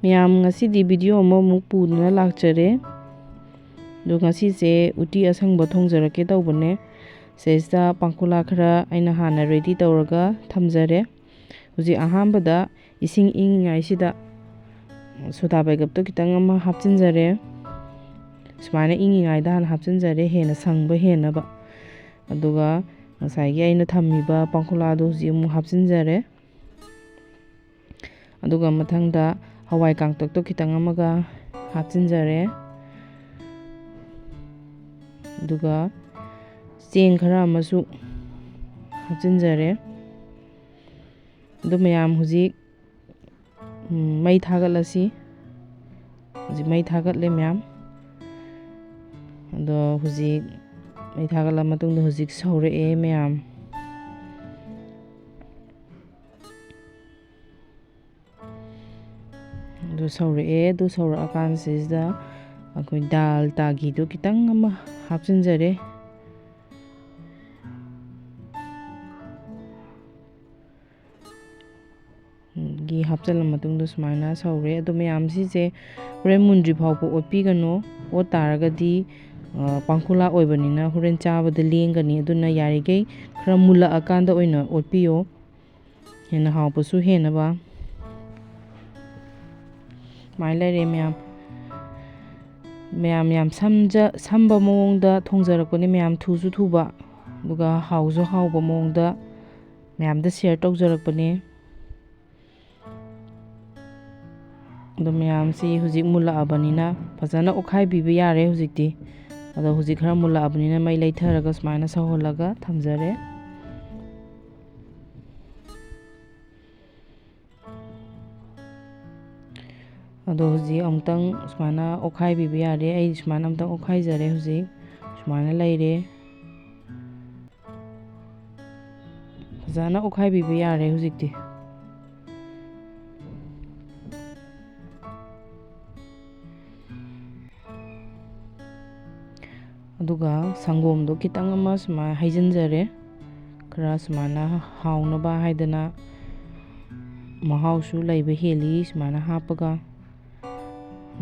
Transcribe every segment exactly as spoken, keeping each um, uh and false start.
ꯃꯌꯥꯝ, ꯉꯁꯤꯗꯤ ꯚꯤꯗꯤꯑꯣ ꯑꯃꯃꯨꯛ ꯄꯨꯗꯨꯅ ꯂꯥꯛꯆꯔꯦ꯫ ꯑꯗꯣ ꯉꯁꯤꯁꯦ ꯎꯇꯤ ꯑꯁꯪꯕ ꯊꯣꯡꯖꯔꯛꯀꯦ ꯇꯧꯕꯅꯦ꯫ ꯁꯤꯗꯩꯁꯤꯗ ꯄꯥꯡꯈꯣꯂꯥ ꯈꯔ ꯑꯩꯅ ꯍꯥꯟꯅ ꯔꯦꯗꯤ ꯇꯧꯔꯒ ꯊꯝꯖꯔꯦ꯫ ꯍꯧꯖꯤꯛ ꯑꯍꯥꯟꯕꯗ ꯏꯁꯤꯡ ꯏꯪꯉꯤꯉꯩꯁꯤꯗ ꯁꯣꯗꯥ ꯕꯥꯏꯒꯞꯇꯣ ꯈꯤꯇꯪ ꯑꯃ ꯍꯥꯞꯆꯤꯟꯖꯔꯦ꯫ ꯁꯨꯃꯥꯏꯅ ꯏꯪꯉꯤꯉꯩꯗ ꯍꯥꯟꯅ ꯍꯥꯞꯆꯤꯟꯖꯔꯦ, ꯍꯦꯟꯅ ꯁꯪꯕ ꯍꯦꯟꯅꯕ꯫ ꯑꯗꯨꯒ ꯉꯁꯥꯏꯒꯤ ꯑꯩꯅ ꯊꯝꯃꯤꯕ ꯄꯥꯡꯈꯣꯂꯥꯗꯣ ꯍꯧꯖꯤꯛ ꯑꯃꯨꯛ ꯍꯥꯞꯆꯤꯟꯖꯔꯦ꯫ ꯑꯗꯨꯒ ꯃꯊꯪꯗ ꯍꯋꯥꯏ ꯀꯥꯡꯇꯛꯇꯣ ꯈꯤꯇꯪ ꯑꯃꯒ ꯍꯥꯞꯆꯤꯟꯖꯔꯦ꯫ ꯑꯗꯨꯒ ꯆꯦꯡ ꯈꯔ ꯑꯃꯁꯨ ꯍꯥꯞꯆꯤꯟꯖꯔꯦ꯫ ꯑꯗꯨ ꯃꯌꯥꯝ ꯍꯧꯖꯤꯛ, ꯎꯝ, ꯃꯩ ꯊꯥꯒꯠꯂꯁꯤ꯫ ꯍꯧꯖꯤꯛ ꯃꯩ ꯊꯥꯒꯠꯂꯦ ꯃꯌꯥꯝ꯫ ꯑꯗꯣ ꯍꯧꯖꯤꯛ ꯃꯩ ꯊꯥꯒꯠꯂ ꯃꯇꯨꯡꯗ ꯍꯧꯖꯤꯛ ꯁꯧꯔꯛꯑꯦ ꯃꯌꯥꯝ꯫ ꯑꯗꯨ ꯁꯧꯔꯛꯑꯦ꯫ ꯑꯗꯨ ꯁꯧꯔꯛꯑꯀꯥꯟꯁꯤꯗ ꯑꯩꯈꯣꯏ ꯗꯥꯜ ꯇꯥꯒꯤꯗꯣ ꯈꯤꯇꯪ ꯑꯃ ꯍꯥꯞꯆꯤꯟꯖꯔꯦ꯫ ꯒꯤ ꯍꯥꯞꯆꯤꯜꯂ ꯃꯇꯨꯡꯗ ꯁꯨꯃꯥꯏꯅ ꯁꯧꯔꯦ꯫ ꯑꯗꯣ ꯃꯌꯥꯝꯁꯤꯁꯦ ꯍꯣꯔꯦꯟ ꯃꯨꯟꯗ꯭ꯔꯤ ꯐꯥꯎꯕ ꯑꯣꯠꯄꯤꯒꯅꯨ꯫ ꯑꯣꯠ ꯇꯥꯔꯒꯗꯤ, ꯑ, ꯄꯥꯡꯈꯣꯂꯥ ꯑꯣꯏꯕꯅꯤꯅ ꯍꯣꯔꯦꯟ ꯆꯥꯕꯗ ꯂꯦꯡꯒꯅꯤ꯫ ꯑꯗꯨꯅ ꯌꯥꯔꯤꯈꯩ ꯈꯔ ꯃꯨꯜꯂꯛꯑꯀꯥꯟꯗ ꯑꯣꯏꯅ ꯑꯣꯠꯄꯤꯌꯣ, ꯍꯦꯟꯅ ꯍꯥꯎꯕꯁꯨ ꯍꯦꯟꯅꯕ꯫ ꯁꯨꯃꯥꯏꯅ ꯂꯩꯔꯦ ꯃꯌꯥꯝ꯫ ꯃꯌꯥꯝ ꯌꯥꯝ ꯁꯝꯖ-, ꯁꯝꯕ ꯃꯑꯣꯡꯗ ꯊꯣꯡꯖꯔꯛꯄꯅꯦ ꯃꯌꯥꯝ, ꯊꯨꯁꯨ ꯊꯨꯕ, ꯑꯗꯨꯒ ꯍꯥꯎꯁꯨ ꯍꯥꯎꯕ ꯃꯑꯣꯡꯗ ꯃꯌꯥꯝꯗ ꯁꯤꯌꯔ ꯇꯧꯖꯔꯛꯄꯅꯦ꯫ ꯑꯗꯣ ꯃꯌꯥꯝꯁꯤ ꯍꯧꯖꯤꯛ ꯃꯨꯜꯂꯛꯑꯕꯅꯤꯅ ꯐꯖꯅ ꯑꯣꯠꯈꯥꯏꯕꯤꯕ ꯌꯥꯔꯦ ꯍꯧꯖꯤꯛꯇꯤ꯫ ꯑꯗꯣ ꯍꯧꯖꯤꯛ ꯈꯔ ꯃꯨꯜꯂꯛꯑꯕꯅꯤꯅ ꯃꯩ ꯂꯩꯊꯔꯒ ꯁꯨꯃꯥꯏꯅ ꯁꯧꯍꯜꯂꯒ ꯊꯝꯖꯔꯦ꯫ ꯑꯗꯣ ꯍꯧꯖꯤꯛ ꯑꯃꯨꯛꯇꯪ ꯁꯨꯃꯥꯏꯅ ꯑꯣꯠꯈꯥꯏꯕꯤꯕ ꯌꯥꯔꯦ꯫ ꯑꯩ ꯁꯨꯃꯥꯏꯅ ꯑꯃꯨꯛꯇꯪ ꯑꯣꯠꯈꯥꯏꯖꯔꯦ꯫ ꯍꯧꯖꯤꯛ ꯁꯨꯃꯥꯏꯅ ꯂꯩꯔꯦ꯫ ꯐꯖꯅ ꯑꯣꯠꯈꯥꯏꯕꯤꯕ ꯌꯥꯔꯦ ꯍꯧꯖꯤꯛꯇꯤ꯫ ꯑꯗꯨꯒ ꯁꯪꯒꯣꯝꯗꯣ ꯈꯤꯇꯪ ꯑꯃ ꯁꯨꯃꯥꯏꯅ ꯍꯩꯖꯤꯟꯖꯔꯦ, ꯈꯔ ꯁꯨꯃꯥꯏꯅ ꯍꯥꯎꯅꯕ ꯍꯥꯏꯗꯅ꯫ ꯃꯍꯥꯎꯁꯨ ꯂꯩꯕ ꯍꯦꯜꯂꯤ ꯁꯨꯃꯥꯏꯅ ꯍꯥꯞꯄꯒ꯫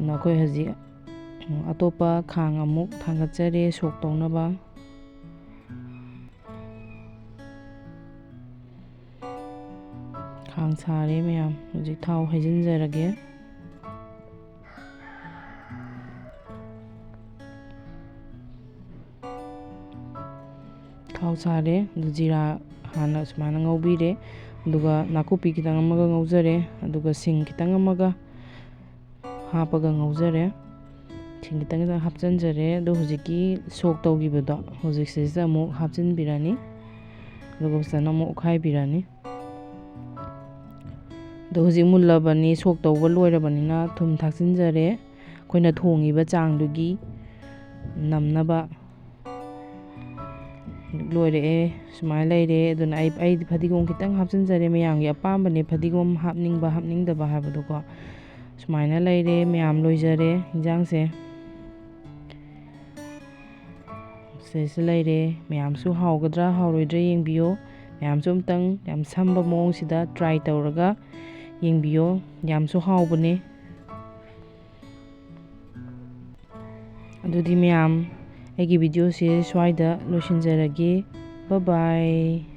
ꯅꯈꯣꯏ ꯍꯧꯖꯤꯛ ꯑꯇꯣꯞꯄ ꯈꯥꯡ ꯑꯃꯨꯛ ꯊꯥꯡꯒꯠꯆꯔꯦ ꯁꯣꯛ ꯇꯧꯅꯕ꯫ ꯈꯥꯡ ꯁꯥꯔꯦ ꯃꯌꯥꯝ, ꯍꯧꯖꯤꯛ ꯊꯥꯎ ꯍꯩꯖꯤꯟꯖꯔꯒꯦ꯫ ꯊꯥꯎ ꯁꯥꯔꯦ, ꯑꯗꯨ ꯖꯤꯔꯥ ꯍꯥꯟꯅ ꯁꯨꯃꯥꯏꯅ ꯉꯧꯕꯤꯔꯦ, ꯑꯗꯨꯒ ꯅꯥꯀꯨꯞꯄꯤ ꯈꯤꯇꯪ ꯑꯃꯒ ꯉꯧꯖꯔꯦ, ꯑꯗꯨꯒ ꯁꯤꯡ ꯈꯤꯇꯪ ꯑꯃꯒ ꯍꯥꯞꯄꯒ ꯉꯧꯖꯔꯦ꯫ ꯁꯤꯡ ꯈꯤꯇꯪ ꯈꯤꯇꯪ ꯍꯥꯞꯆꯤꯟꯖꯔꯦ꯫ ꯑꯗꯣ ꯍꯧꯖꯤꯛꯀꯤ ꯁꯣꯛ ꯇꯧꯈꯤꯕꯗꯣ ꯍꯧꯖꯤꯛꯁꯤꯗ ꯑꯃꯨꯛ ꯍꯥꯞꯆꯤꯟꯕꯤꯔꯅꯤ, ꯑꯗꯨꯒ ꯐꯖꯅ ꯑꯃꯨꯛ ꯑꯣꯠꯈꯥꯏꯕꯤꯔꯅꯤ꯫ ꯑꯗꯣ ꯍꯧꯖꯤꯛ ꯃꯨꯜꯂꯕꯅꯤ, ꯁꯣꯛ ꯇꯧꯕ ꯂꯣꯏꯔꯕꯅꯤꯅ ꯊꯨꯝ ꯊꯥꯛꯆꯤꯟꯖꯔꯦ꯫ ꯑꯩꯈꯣꯏꯅ ꯊꯣꯡꯉꯤꯕ ꯆꯥꯡꯗꯨꯒꯤ ꯅꯝꯅꯕ꯫ ꯂꯣꯏꯔꯛꯑꯦ, ꯁꯨꯃꯥꯏꯅ ꯂꯩꯔꯦ꯫ ꯑꯗꯨꯅ ꯑꯩ, ꯑꯩꯗꯤ ꯐꯗꯤꯒꯣꯝ ꯈꯤꯇꯪ ꯍꯥꯞꯆꯤꯟꯖꯔꯦ, ꯃꯌꯥꯝꯒꯤ ꯑꯄꯥꯝꯕꯅꯦ ꯐꯗꯤꯒꯣꯝ ꯍꯥꯞꯅꯤꯡꯕ ꯍꯥꯞꯅꯤꯡꯗꯕ ꯍꯥꯏꯕꯗꯣꯀꯣ꯫ ꯁꯨꯃꯥꯏꯅ ꯂꯩꯔꯦ, ꯃꯌꯥꯝ ꯂꯣꯏꯖꯔꯦ ꯏꯟꯖꯥꯡꯁꯦ꯫ ꯁꯤꯁꯨ ꯂꯩꯔꯦ꯫ ꯃꯌꯥꯝꯁꯨ ꯍꯥꯎꯒꯗ꯭ꯔꯥ ꯍꯥꯎꯔꯣꯏꯗ꯭ꯔꯥ ꯌꯦꯡꯕꯤꯌꯣ꯫ ꯃꯌꯥꯝꯁꯨ ꯑꯝꯇꯪ ꯌꯥꯝ ꯁꯝꯕ ꯃꯑꯣꯡꯁꯤꯗ try ꯇꯧꯔꯒ ꯌꯦꯡꯕꯤꯌꯣ, ꯌꯥꯝꯁꯨ ꯍꯥꯎꯕꯅꯦ꯫ ꯑꯗꯨꯗꯤ ꯃꯌꯥꯝ, ꯑꯩꯒꯤ videoꯁꯦ ꯁ꯭ꯋꯥꯏꯗ ꯂꯣꯏꯁꯤꯟꯖꯔꯒꯦ꯫ Bye bye꯫